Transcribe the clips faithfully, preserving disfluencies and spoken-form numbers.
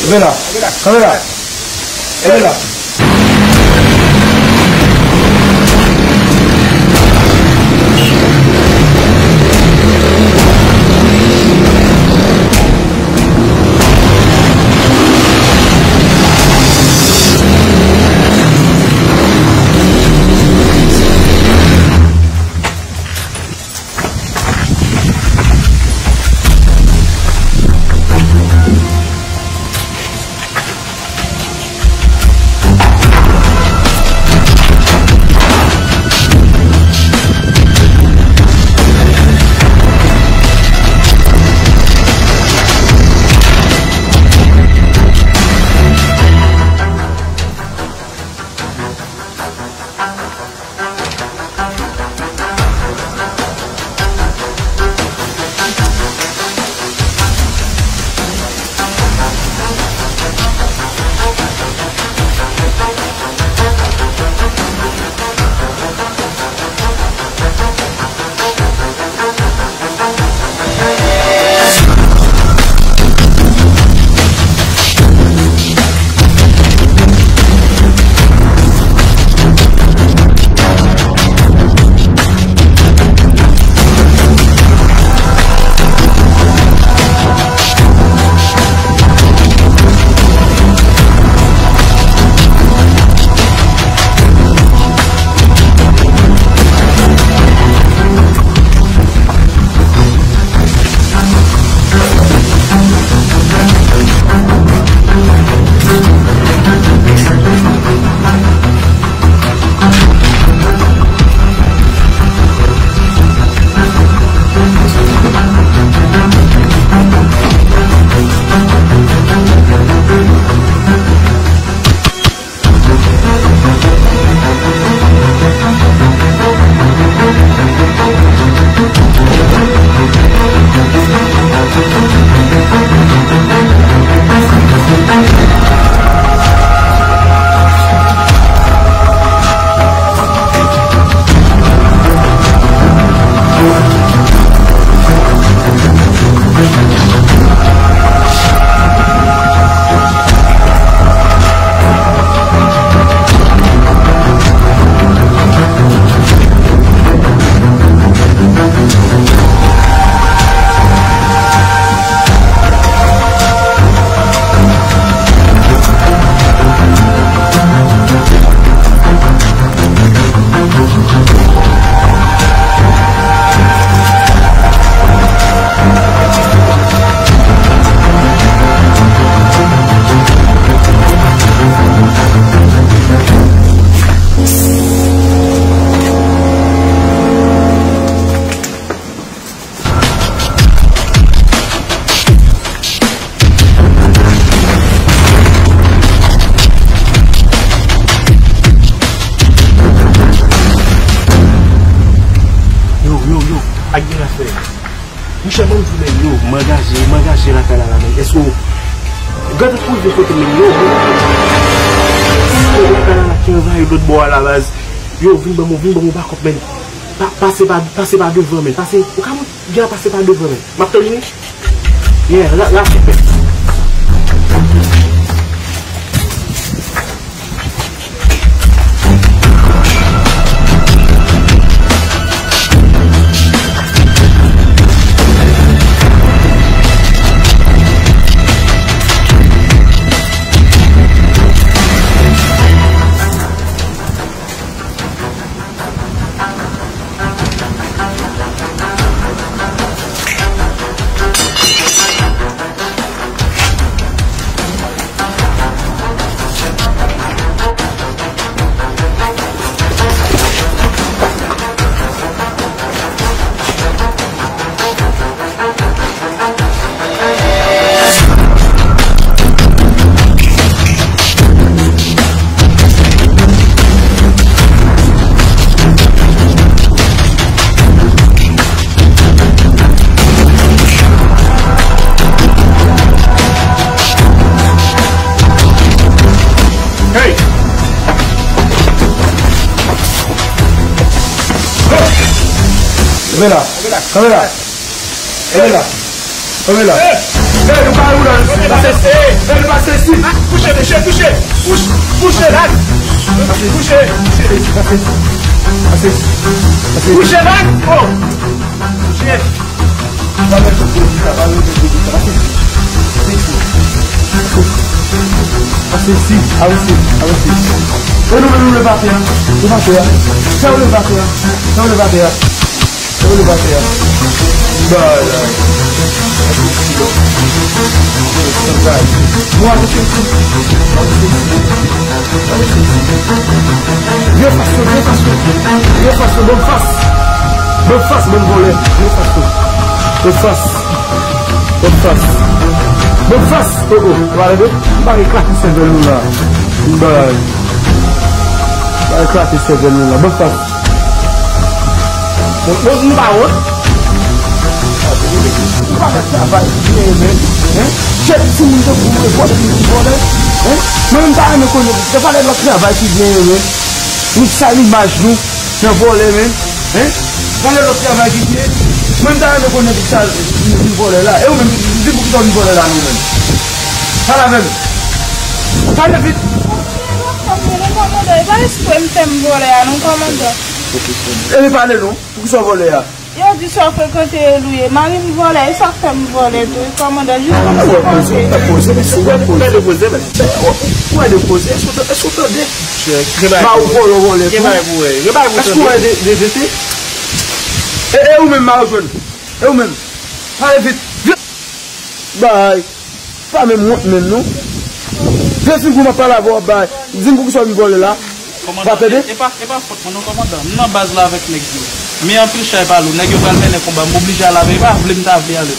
Kanpe la. Kanpe la. Kanpe la. Yo, yo, yo, ak gen afè. Monchè, ban m di w, men, yo, m angaje, m angaje lakay la, la, men. Èske w, gade pou rive kote m, men, yo, men. Yo, lakay la, la, ki anvayi lòt bò a la, baz. Yo, vin ban m, vin ban m yon bakòp, men. Pa, pase pa, pase pa devan, men. Pase, ou ka mont, gen pase pa devan, men. M ap tann ou. Yeah, la, la, sipè. Hey! Leve la! Leve la! Leve la! Leve la! Hey! Hey, nou pa wè, nou pa sesi! Hey, nou pa sesi! Mesye, kouche! Kouche! Kouche la! Kouche! Kouche! Kouche la! Oh! Kouche! Pase isi, avanse, avanse. E nou menm nou leve atè a. Leve atè a. Fè yo leve atè a. Fè yo leve atè a. Fè yo leve atè a. Bagay. Mwen, avanse isi. Avanse isi. Avanse isi. Vye fas yo, vye fas yo. Vye fas yo, banm fas. Banm fas, bann vòlè. Vye fas yo. Banm fas. Banm fas. Banm fas. Oh, oh. Ou pa tande? M pa eklate sèvèl nou la. M ba. M pa eklate sèvèl nou la. Banm fas. Bon, bon, nou pa wont. Ou pa fè travay ki byen renmen, hein? Chèf timoun tankou mwen, vòlè, vòlè, hein? Mwen menm ta renmen konnen, se pa lè lòt travay ki byen renmen. Nou sal imaj nou, nan vòlè menm, hein? Pa lè lòt travay ki byen. Mwen m ta renmen konnen poukisa nou vin vòlè la. E ou menm, di m poukisa w vin vòlè la, nou menm. Pale avè m. Pale vit. Kòmandan, e pa espre m fè m vòlè a, non, kòmandan. Epi pale non, poukisa w vòlè a? Yo di sa w frekante Elou ye. Mari m vòlè, e sa k fè m vòlè tou, wi, kòmandan, jis pou m sipòte. Ou wè poze, ou wè poze, mesye, ou wè poze. Gade poze, mesye. Ou wè de poze, èske w tande, èske w tande? Mari w vòlè, w vòlè tou. Èske w wè de, de, de, de? E, e ou menm, Mari w jwenn? E ou menm? Pale vit, vit! Bay! Pa menm wont menm non. Vye figou m ap pale avè w ap bay. Di m poukisa w vin vòlè la. Kòmandan, pa tande? E, e pa, e pa fòt mwen non, kòmandan. M nan baz la avèk nèg yo. Men anpil chay pa lou. Nèg yo pral mennen konba. M oblije al avè yo. E pa vle m ta vle ale.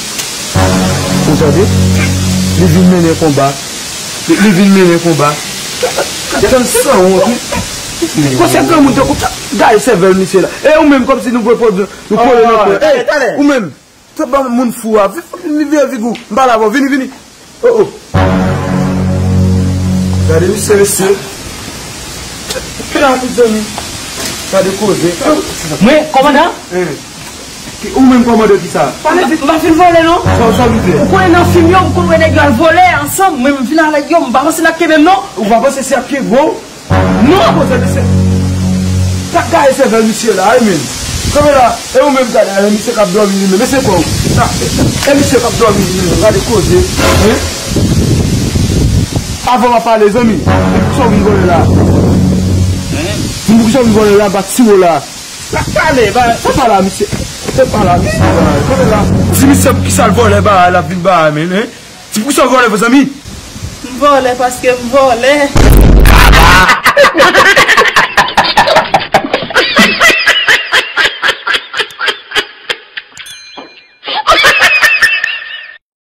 Ou tande? Li vin mennen konba. Li, li vin mennen konba. Tann sanwont, wi. Kòmsi granmoun tankou, gade sèvèl misye la. E ou menm kòmsi nou pran pòz nou kole nan kole. Ey, ou menm. Tròp ba moun fou a. Vin, vin, vin, vin, vin, vin, m pale avè w. Vini, vini. Oh, oh. Gade misye, mesye. Pila tout zanmi. Gade koze. Mwen, kòmandan? Hein. Ki, ou menm kòmandan ki sa? M pa fin vòlè, non. Sa, sa w vin fè? Ou konnen nan fim yo, m konn wè nèg yo al vòlè ansanm. Mwen, m vin avèk yo, m pa panse n ap kenbe m, non. Ou pa panse se ap kenbe w? Non! Poze misye. Gad, gade sèvèl misye la, wi, menm. Kanpe la, e ou menm, gade, e misye k ap dòmi, li menm. Mesye, kò w. Sa, e misye k ap dòmi, li menm. Gade koze. Hein? Avan m ap pale, zanmi. Di m poukisa w vin vòlè la? Di m poukisa w vin vòlè la, m pa tire w la. Sa k pale, ba. Se pa la, misye. Se pa la, misye, ba. Kanpe la. Di misye poukisa l vòlè, ba, l ap vin ba, men, hein? Ti poukisa w vòlè, zanmi? M vòlè paske m vòlè.